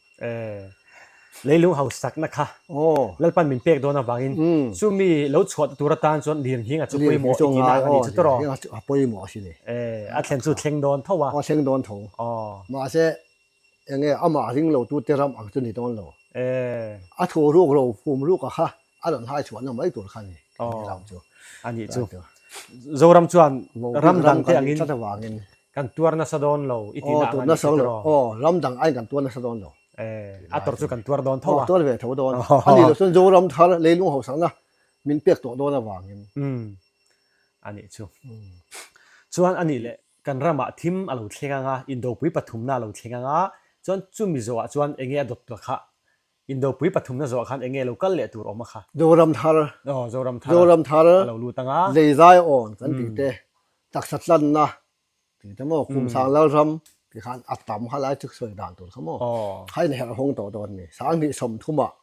Leilung hausakna kha Lalpan min pek dawn avangin chumi lo chhuah tur atan chuan lirnghing a chu pawimawh i tihna ang a ni chu tawh rawh. Lirnghing a pawimawh a si ni. A thlen chu thleng dawn tho a. A thleng dawn tho. Mahse enge amah ring lo tute ram ang chu ni dawn lo. A thu ruk ro fum ruk a kha a rawn hai chhuahna mai tur kha a ni keini ram chu. A nih chu. Zoram chuan ram dang te angin kan tuar nasa dawn lo i tihna ang a ni chu tiraw? Aw, ram dang aiin kan tuar nasa dawn lo. A tawrh chu kan tuar dawn tho a. Aw, tuar ve tho dawn. A nih loh chuan Zoram thar leilung hausakna min pek tawh dawn avangin. A nih chu. Chuan a nih leh kan ramah thim a lo thleng ang a, indopui pathumna a lo thleng ang a, chuan chumi zawhah chuan enge a dawt tur kha Indopui pathumna zawh khan enge lo kal leh tur awm a kha? Zoram thar. Aw, Zoram thar. Zoram thar. A lo lut ang a. Leizai awn kan tih te, taksa tlanna tih te maw, Kumsang Lalram tih khan a tam kha lai chu sawi dan tur kha maw. Kha in herh hawng tawh dawn a ni. 2030 ah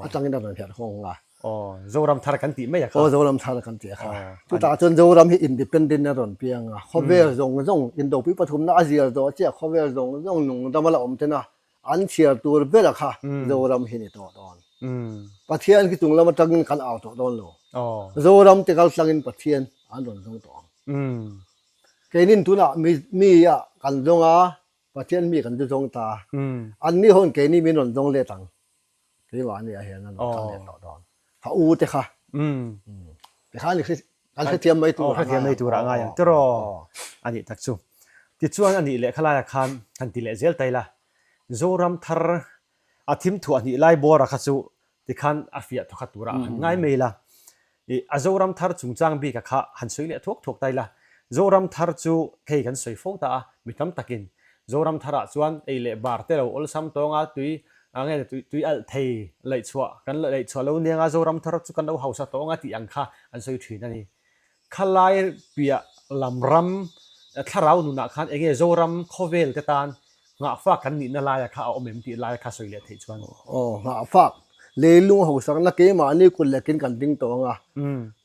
atangin a rawn herh hawng a. Aw, Zoram thar kan tih mai a kha. Aw, Zoram thar kan tih a kha. Chutah chuan Zoram hi independent a rawn piang a. Khawvel zawng zawng, Indopui pathumna a zial tawh chiah khawvel zawng zawng nungdam a la awm ten a. An chhiar tur ber a kha Zoram hi ni tawh dawn. Pathian khi chung lam atangin kan au tawh dawn lo. Zoram te kal tlangin Pathian an rawn zawng tawh ang. Keinin tunah mi ah kan zawng a. Pathian mi kan zu zawng ta. Anni hawn keini min rawn zawng let ang. Keimahni ah hian an rawn kal let tawh dawn. Ka u te kha. Tikhan i kan hrethiam mai tur ah hrethiam mai tur ah ngai ang tiraw a nih tak chu. Tichuan a nih leh khalai ah khan han ti leh zel ta ila Zoram thar a thim thuah hnih lai bawr ah kha chu tikhan a fiah thawkhat tur ah han ngai mai ila. I a Zoram thar chungchang bik ah kha han sawi leh thuak thuak ta ila. Zoram thar chu hei kan sawi fo ta a, mi tam takin Zoram thar ah chuan ei leh bar te lo awlsam tawng a tui a nge tui tui alh thei laihchhuah kan la laihchhuah lo nia nga Zoram thar chu kan lo hausa tawng a tih ang kha an sawi thin a ni. Khalai piah lam ram thlarau nunah khan enge Zoram khawvel te tan nghahfak kan nihna laia kha a awm em tih laia kha sawi leh theih chuan. Aw nghahfak leilung hausakna keimahni kut lekin kan ding tawh ang a,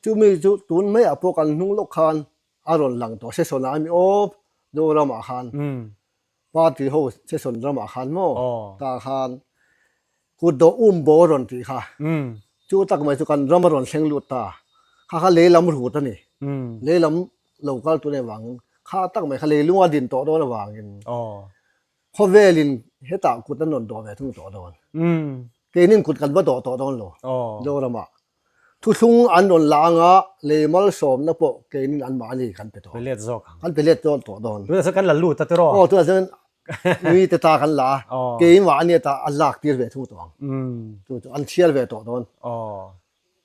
chumi chu tun maiah pawh kan hnung lawk khan a rawn lang tawh session ah a mi aw Zoramah khan party ho session ramah khan maw tah khan kut dawh um bo a rawn tih kha chu tak mai chu kan ram a rawn thleng lut ta kha kha lei lam rut a ni lei lam lo kal tur avangin kha tak mai kha leilung a din tawh dawn avangin Khawvelin hetah kut an rawn dawh ve thung tawh dawn. Keinin kut kan va dawh tawh dawn lo Zoramah. Thuthlung an rawn la anga lei malsawmna pawh keinin anmahni kan pe tawh. Pe let zawk ang. Kan pe let dawn tawh dawn. Tunah chuan kan la lut a tiraw? Aw tunah chuan mi te ta kan la a, keimahni ata an lak tir ve thung tawh ang. Chu chu an chhiar ve tawh dawn.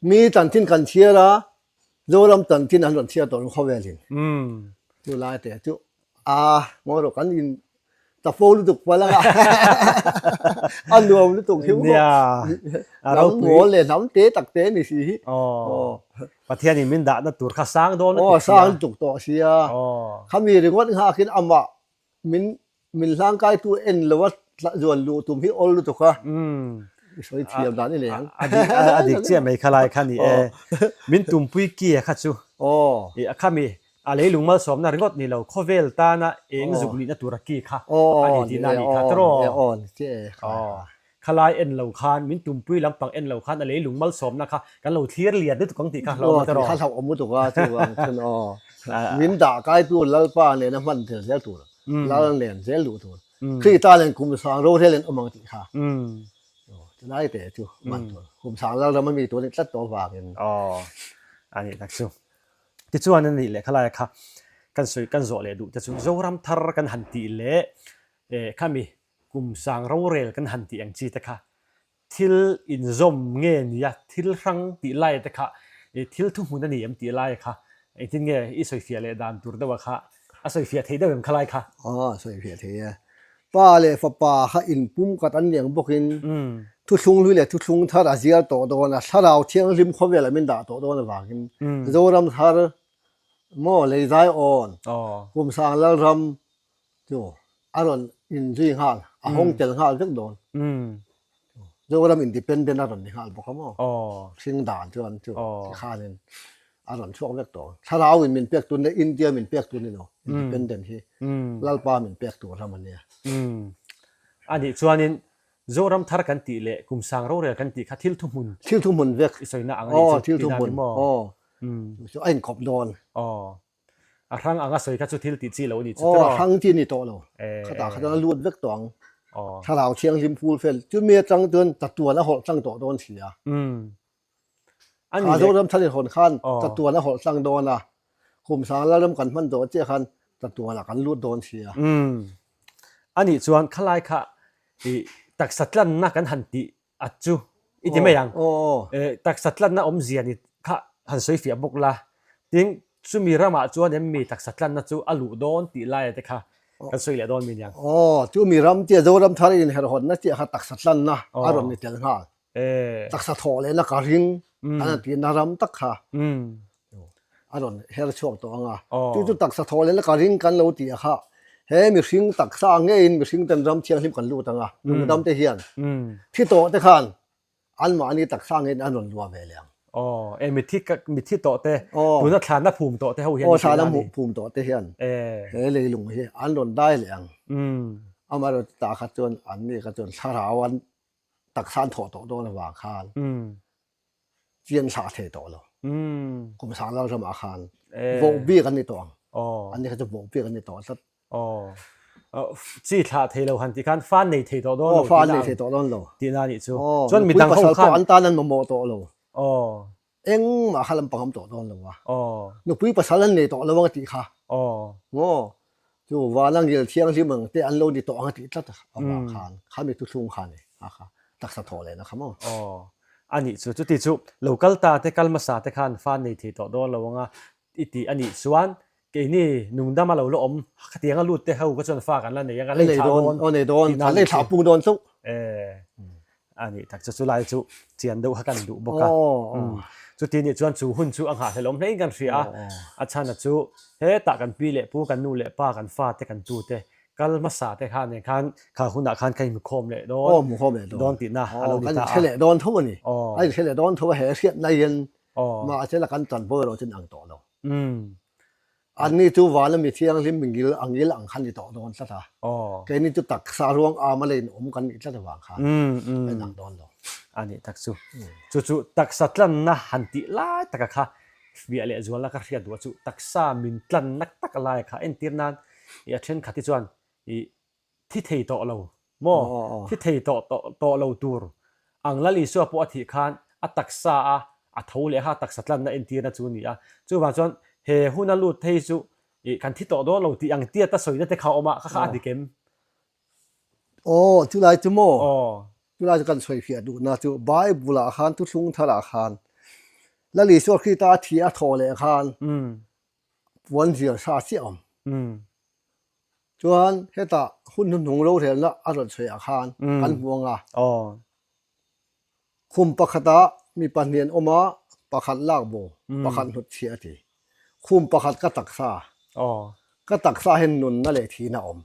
Mi chanchin kan chhiar a, Zoram chanchin an rawn chhiar tawh ang khawvelin. Chu lai te chu a ngawi rawh kan in ta fo lutuk palh anga a nuam lutuk hi Nia a ropui hnam mawl leh hnam te tak te ni si hi aw Pathian in min dahna tur kha sang dawn aw sang lutuk tawh sia khami ringawt nghakin amah Min min hlangkaitu en lo a zuan luh tum hi awl lutuk a, i sawi thiam dan i nei ang. A dik a dik chiah mai kha lai kha ni e. Min tumpui ki a kha chu. I a khami a leilung malsawmna ringawt ni lo khawvel tana eng zuk nihna tur a ki kha a ni tihna a nih kha tiraw. Khalai en lo khan min tumpui lampang en lo khan a leilung malsawmna kha kan lo thlir lian lutuk ang tih kha hlauhawm a tiraw? Kha hlauhawm lutuk a chuvang chuan aw min dah kaitu Lalpa nena hman tel zel tur Lal nen zel duh tur Krista nen kum sang rorel in awm ang tih kha chulai te chu hman tur kum sang Lalram a mi tur a nih tlat tawh avangin. Aw a nih tak chu. Tichuan a nih leh khalai kha kan sawi kan zawh leh duh te chu Zoram thar kan han tih leh khami Kum sang rorel kan han tih ang chi te kha thil inzawm nge nia thil hrang tih lai te kha thil thuhmun a ni em tih lai kha engtin nge i sawifiah leh dan tur deuh a kha a sawifiah thei deuh em khalai kha? Aw sawifiah thei e. Pa leh fapa kha inpum khat an ni ang bawkin thuthlung hlui leh thuthlung thar a zial tawh dawn a, thlarau thianghlim khawvelah min dah tawh dawn avangin Zoram thar maw leizai awn kum sang Lalram Chu a rawn inzui nghal, a hawng tel nghal vek dawn. Zoram independent a rawn ni nghal bawk a maw? Hring dan chuan chu tikhanin a rawn chhuak vek tawh. Thlarau in min pek tur nia, India min pek tur ni lo, independent hi Lalpa min pek tur ram a nia. A nih chuanin Zoram thar kan tih leh kum sang rorel kan tih kha thil thuhmun. Thil thuhmun vek. I sawina ang a nih chu. Thil thuhmun. Chu a inkawp dawn. A hrang anga sawi kha chu thil tih chi lo a ni chu tiraw? Aw, a hrang chi a ni tawh lo. Khatah kha chuan a lut vek tawh ang. Thlarau thianghlim phul fel. Chumi atang chuan chatuan a hawlh tlang tawh dawn si a. Kha Zoram thar inhawn khan chatuan a hawlh tlang dawn a. Kum sang Lalram kan hman tawh chiah khan chatuanah kan lut dawn si a. A nih chuan khalai kha i taksa tlanna kan han tih A chu i ti mai ang. Taksa tlanna awmzia ni kha han sawi fiah bawk la. Tin, chumi ramah chuan em mi taksa tlanna chu a luh dawn tih laia te kha kan sawi leh dawn mi niang. Aw, chumi ram chiah Zoram thar inherhawnna chiah kha taksa tlanna a rawn ni tel nghal. Taksa thawh lehna ka ring an han tihna ram tak kha. A rawn her chhuak tawh ang a, chu chu taksa thaw leh ka ring kan lo tih a kha, he mihring taksa ngeiin mihring ten ram thianghlim kan lut ang a, lungdam te hian thi tawh te khan anmahni taksa ngeiin an rawn luah ve leh ang. Aw, e mithi mithi tawh te, tuna thlana phum tawh te ho hian Aw, thlana phum tawh te hian he leilung hi an rawn dai leh ang. Amaherawhchu tah kha chuan anni kha chuan thlarau an taksa an thawh tawh dawn avang khan chian thlah thei tawh lo. Kum sang lal ramah khan voh bik an ni tawh ang. An ni kha chu voh bik an ni tawh tlat. Chi thlah thei lo han tih khan fa nei thei tawh dawn lo tihna. Aw, fa nei thei tawh dawn lo. Tihna a nih chu. Chuan midang ho khan. An tan an mamawh tawh lo. Aw. Engmah kha lam pangam tawh dawn lo a. Aw. Nupui pasal an nei tawh lo ang a tih kha. Aw. Maw? Chu vana ngil thianghlim ang te an lo ni tawh ang a tih tlat avang khan khami thuthlung kha a ni. A kha taksa thawh lehna kha maw? Aw. A nih chu. Chuti chu lo kal ta te kal hmasa te khan fa nei thei tawh dawn lo ang a i tih a nih chuan keini nungdama lo la awm khatianga lut te ho kha chuan fa kan la nei ang a, lei thlah dawn aw nei dawn, kan lei thlah pung dawn chauh. E a nih tak chu chulai chu chian deuh kha kan duh bawk a. Chuti nih chuan chu hun chu a nghahhlelh awm hlein kan hria a, a chhan a chu hetah kan pi leh pu, kan nu leh pa, kan fa te, kan tu te kal hmasa te kha nen khan kha hunah khan kan inhmukhawm leh dawn aw hmukhawm leh dawn tihna a lo ni ta a. Kan inhre leh dawn tho a ni. A inhre leh dawn tho a, he hriatna hian Mahse la kan chanvo erawh chu ang tawh lo. Anni chu vana mi thianghlim mi ngil a ngil ang kha ni tawh dawn tlat a. Keini chu taksa ruang ama lei in awm kan nih tlat avang khan a inang dawn lo. A nih tak chu. Chu chu taksa tlanna han tih lai taka kha fiah leh zualna ka hriat duh a chu taksa min tlanna tak lai kha entir nan i a thenkhat hi chuan i thi thei tawh lo maw? Thi thei tawh tawh lo tur ang Lal Isua pawh a thih khan a taksa a a tho leh kha taksa tlanna entirna chu a ni a. Chuvang chuan he huna lut phei chu ih kan thi tawh dawn lo tih ang tiat a sawina te kha a awm a, kha kha a dik em? Aw, chulai chu maw? Aw. Chulai chu kan sawi fiah duhna chu Bible ah khan thuthlung tharah khan Lal Isua Krista a thih a thawh leh khan puan zir sa chiah awm. Chuan hetah hun hnuhnung rorelna a rawn chhuih ah khan kan hmu ang a. Khum pakhatah mi pahnih an awm a, pakhat lak bo, pakhat hnut chhiah a ti. Khum pakhat ka taksa, ka taksa hian nunna leh thihna a awm.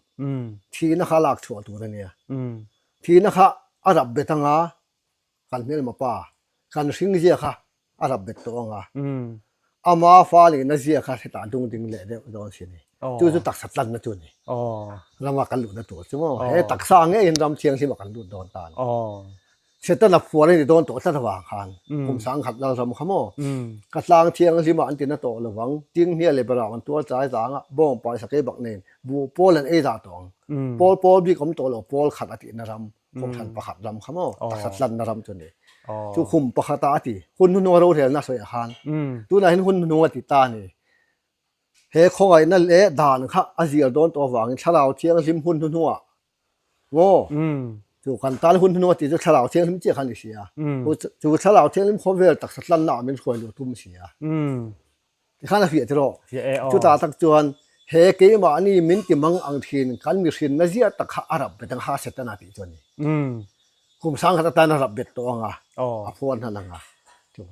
Thihna kha lak chhuah tur a nia. Thihna kha a rap bet ang a, kan hmelma pa, kan hring zia kha a rap bet tawh ang a, ama fa lehna zia kha hetah dung ding leh deuh dawn si a ni. Chu chu taksa tlanna chu a ni. Rama kan luhna tur chu maw? He taksa ngeiin ram thianghlim ah kan lut dawn ta a ni. Setana phuar a ni dawn tawh tlat avang khan kum sangkhat lalram kha maw? Ka tlang thianghlim ah an ti na tawh lovang, tinghnia leh barah an tuar chai zang a, bawng paisa kei bak nen buh pawl an ei dah tawh ang. Pawl pawl bik awm tawh lo, pawl khat a tihna ram. Kohhran pakhat ram kha maw taksa tlanna ram chu a ni. Chu khum pakhata a ti hun hnuhnunga rorelna sawi ah khan tunah hian hun hnuhnung a ti ta a ni. He khawngaihna leh dan kha a zir dawn tawh avangin thlarau thianghlim hun hnuhnungah maw chu kan tan hun hnuhnung a ti chu thlarau thianghlim chiah kha a ni si a. Chu thlarau thianghlim khawvel taksa tlanna ah min hruai luh tum si a. Tikhan a fiah tiraw? Fiah e aw. Chutah tak chuan he keimahni min ti mang ang thin kan mihrinna ziah tak kha a rap bet ang ha Setana tih chu a ni. Kum sangkhat atan a rap bet tawh ang a, a phuan hnan ang a. Chu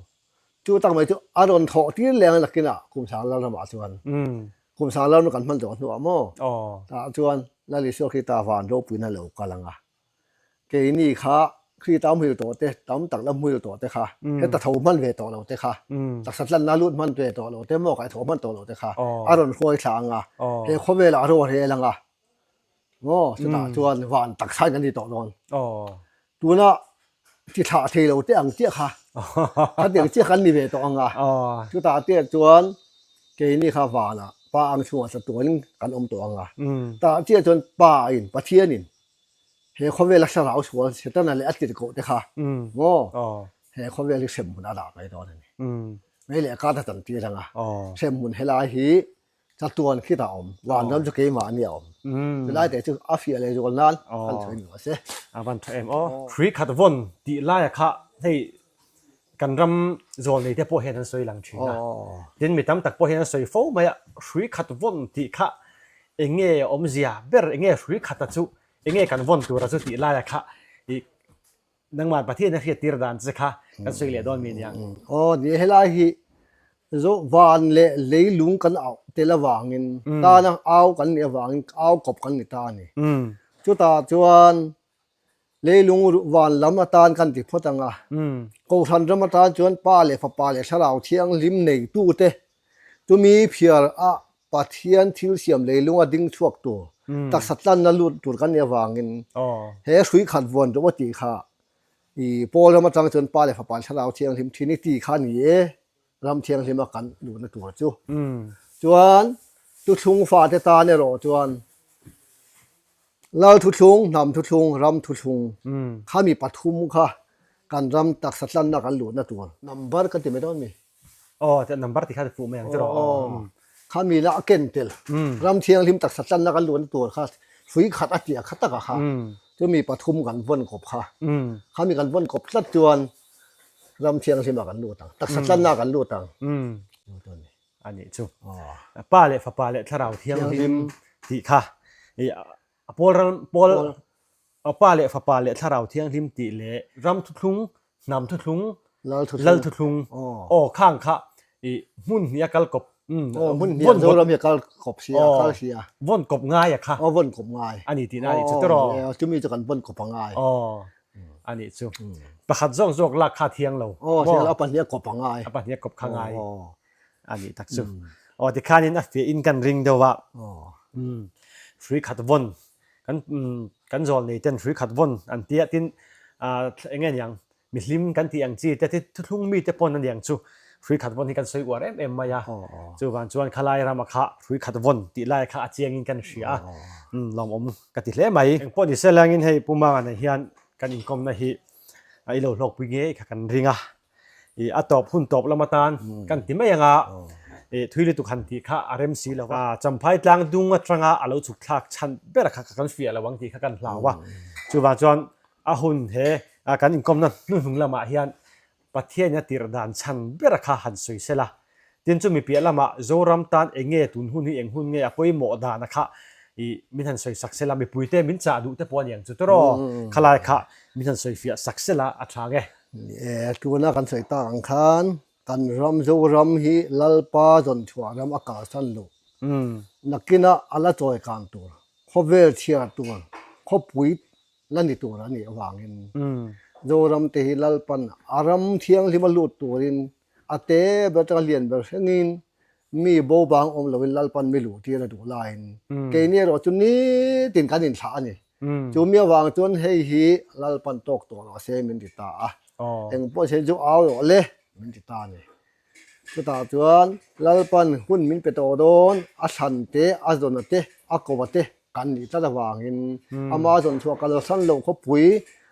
chu tak mai chu a rawn thawh tir leng nakinah kum sang lalramah chuan kum sang lalram kan hman zawh hnuah maw? Tah chuan Lal Isua Krista van ropuina lo kal ang a. Keini kha Krita hmuil tawh te, tam tak la hmuil tawh te kha, heta tho hman ve tawh lo te kha, taksa tlanna lut hman ve tawh lo te, maw kaih tho hman tawh lo te kha a rawn hruai thla ang a, he khawvelah a rawn rel ang a, maw chutah chuan van taksa in kan ti tawh dawn. Tuna ti thlah thei lo te ang chiah kha, khatiang chiah kha an ni ve tawh ang a, chutah te chuan keini kha vanah Pa ang chhungah chatuanin kan awm tawh ang a, tah chiah chuan Pa in, Pathianin He khawvela thlarau sual Setana leh a tirhkoh te kha maw he khawvel hi hremhmun a dah mai dawn a ni. Mei leh kata tan tir ang a, hremhmun helai hi chatuan khitah a awm, vanram chu keimahni a awm. Chulai te chu a fiah leh zual nan kan sawi nuam a se. A van tha em aw. Hrui khat vawn tih laia kha hei Kan ram zawl nei te pawh hian an sawi lang thin a, tin mi tam tak pawh hian an sawi fo mai a, hrui khat vawn tih kha eng nge awmzia ber, eng nge hrui khata chu, eng nge kan vawn tura chu tih laia kha ih nangmah Pathian a hriat tir dan che kha kan sawi leh dawn mi nia. Aw ni e, helai hi zo van leh leilung kan auh tel avangin tana au kan nih avangin au kawp kan ni ta a ni. Chutah chuan Leilung van lam atan kan ti phawt ang a, Kohhran ram atan chuan Pa leh Fapa leh Thlarau Thianghlim neitute chumi phiar a Pathian thil siam leilunga ding chhuak tur, taksa tlanna lut tur kan nih avangin he hrui khat vuan rawh aw tih kha i Paul ram atang chuan Pa leh Fapa leh Thlarau Thianghlim thin i ti kha ni e, ram thianghlima kan luhna tur chu. Chuan thuthlung fate tan erawh chuan. Lal thuthlung, hnam thuthlung, ram thuthlung khami pathum kha kan ram taksa tlanna kan luhna tur number kan ti mai dawn mi? Aw, number ti kha fuh mai ang chu rawh. Aw, khami la a ken tel ram thianghlim taksa tlanna kan luhna tur kha hrui khat a tia kha taka kha chumi pathum kan vawn kawp kha khami kan vawn kawp tlat chuan ram thianghlimah kan lut ang, taksa tlanna kan lut ang. A nih chu. Pa leh fapa leh thlarau thianghlim tih kha a pawl ram pawl pa leh fapa leh thlarau thianghlim tih leh ram thuthlung hnam thuthlung lal thuthlung aw khang kha i hmun hnih a kal kawp aw hmun hnih Zoram hi a kal kawp si a kal si a vawn kawp ngai a kha aw vawn kawp ngai a ni tihna a nih chu tiraw chumi chu kan vawn kawp a ngai aw A nih chu. Pakhat zawk zawk lak kha thiang lo. Aw, thiang lo. A pahnih a kawp a ngai. A pahnih a kawp kha ngai. A nih tak chu. Aw, tikhanin a fiah in kan ring deuh a. Hrui khat vawn. Kan kan zawl nei ten hrui khat vawn an tia tin eng nge niang mihlim kan tih ang chi te thuthlung mi te pawn a niang chu hrui khat vawn hi kan sawi uar em em mai a. Chuvang chuan khalai rama kha hrui khat vawn tih lai kha a chiang in kan hria a. Lawmawm. Ka ti hle mai. Engpawh ni se langin hei Pu Mangana hian kan inkawmna hi i lo hlawkpui ngei kha kan ring a. I a tawp hun tawp lam atan kan ti mai anga i thui lutuk han tih kha a rem si lo va. Champhai tlang dung atanga a lo chhuk thlak chhan ber kha kan fiah lo ang tih kha kan hlau a. Chuvang chuan a hun he kan inkawmna hnuhnung lamah hian Pathiain a tirh dan chhan ber kha han sawi sela. Tin chu mi piah lamah Zoram tan eng nge tun hun hi eng hun nge a pawimawh dana kha i min han sawi sak sela, mipuite min chah duh te pawh a ni ang chu tawraw khalai kha min han sawi fiah sak sela a tha nge. Ni e, tuna kan sawi tak ang khan kan ram Zoram hi Lalpa zawnchhuah ram a kalsan loh nakina a la chawi kang tur, khawvel chhiar tur, khawpui la ni tur a nih avangin Zoram te hi Lalpan a ram thianghlim a lut turin a te ber atanga lian ber thlengin mi bo bang awm loin Lalpan mi luh tir a duh laiin keini erawh chu nitin kan inthlah a ni. Chu mi avang chuan hei hi Lalpan tawk tawh rawh se min ti ta a, engpawh se chu au rawh le min ti ta a ni. Chutah chuan Lalpan hun min pe tawh dawn, a thlan te, a zawna te, a kova te kan nih tlat avangin ama zawn chhuah kal san loh khawpui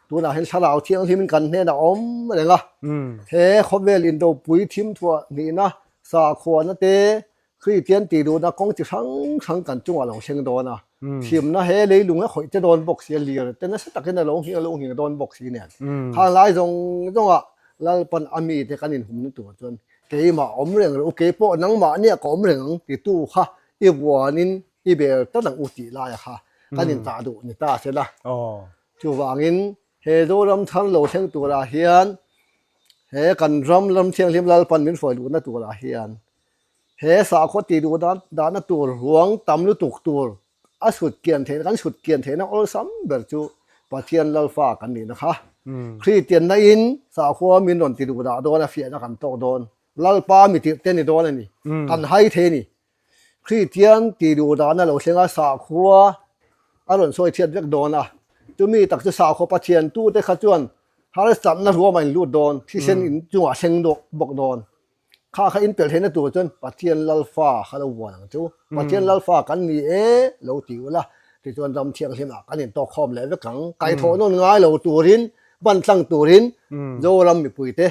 tunah hian thlarau thianghlimin kan hnenah a awm reng a. He khawvel indopui thim thuah hnihna, sakhuana te, Kristian tih duhna kawng chi hrang hrang kan chungah a lo thleng dawn a. Thimna he leilung a khawih che dawn bawk si a, lir te nasa takin a lo nghing a lo nghing dawn bawk si nen. Khang lai zawng zawngah Lalpan a mite kan inhumna tur chuan keimah awm reng reuh, keipawh nangmah nia ka awm reng ang titu kha i vuanin i bel tlat ang u tih laia kha kan intah duh ni ta se la. Chuvangin he Zoram thar lo thleng turah hian he kan ram ram thianghlim Lalpan min hruai luhna turah hian he sakhaw tih duh dahna tur ruang tam lutuk tur a sut kian theihna kan sut kian theihna awlsam ber chu Pathian Lalfa kan nihna kha. Kristianna in sakhua min rawn ti duh dah dawn a fiahna kan tawk dawn. Lalpa mi tirh te ni dawn a ni. Kan hai thei a ni. Kristian ti duh dahna lo thleng a sakhua a rawn sawi chhiat vek dawn a. Chumi tak chu sakhua Pathian tute kha chuan harsatna ruam a inlut dawn, thisen in chungah a thleng bawk dawn. Kha kha in pel theihna tur chuan Pathian Lalfa kha lo vuan ang chu. Pathian Lalfa kan ni e lo ti ula, tichuan ram thianghlimah kan intawk khawm leh vek ang. Kaihthawh nawn ngai lo turin, ban tlang turin Zoram mipuite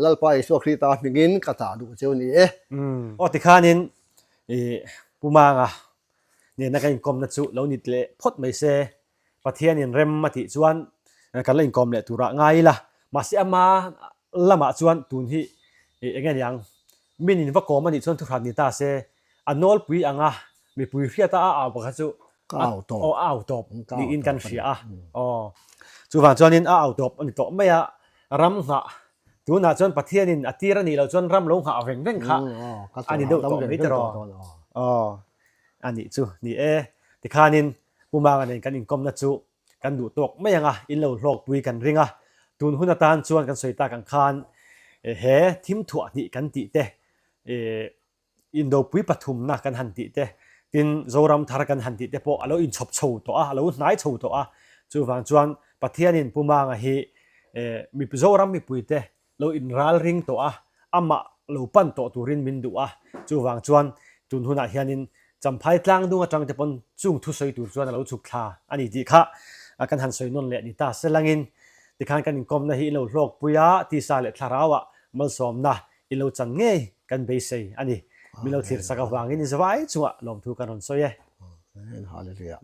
Lalpa Isua Krista hmingin ka tah duh cheu ni e. Aw tikhanin i Pu Manga nena ka inkawmna chu lo nit leh phawt mai se. Pathianin rem a tih chuan kan la inkawm leh turah ngai ila. Mahse ama lamah chuan tun hi eng nge niang, min in va kawm a nih chuan thuhran ni ta se, a nawlpui anga mipui hriata a au pakhat chu a au tawp a au tawp niin kan hria a. Aw chuvang chuanin a au tawp a ni tawh mai a, ram nghah tunah chuan Pathianin a tir a nih loh chuan ram lo nghah veng veng kha a ni deuh tawh mai tiraw. Aw a nih chu ni e, tikhanin Pu Manga nen kan inkawmna chu kan duh tawk mai ang a, in lo hlawkpui kan ring a. Tun hun atan chuan kan sawi tak ang khan he thim thuah hnih kan tih te, indopui pathumna kan han tih te, tin Zoram thar kan han tih te pawh a lo inchhawp chho tawh a, a lo hnai chho tawh a. Chuvang chuan Pathianin Pu Manga hi Zoram mipuite lo inralring tawh a, amah lo pan tawh turin min duh a, chuvang chuan tun hunah hianin Champhai tlangdung atang te pawn chung thusawi tur chuan a lo chhuk thla a ni tih kha kan han sawi nawn leh ni ta selangin tikhan kan inkawmna hi in lo hlawkpui a, tisa leh thlarauah malsawmna in lo chan ngei kan beisei a ni. Min lo thlir sak avangin i zavai chungah lawmthu kan rawn sawi e. Hallelujah.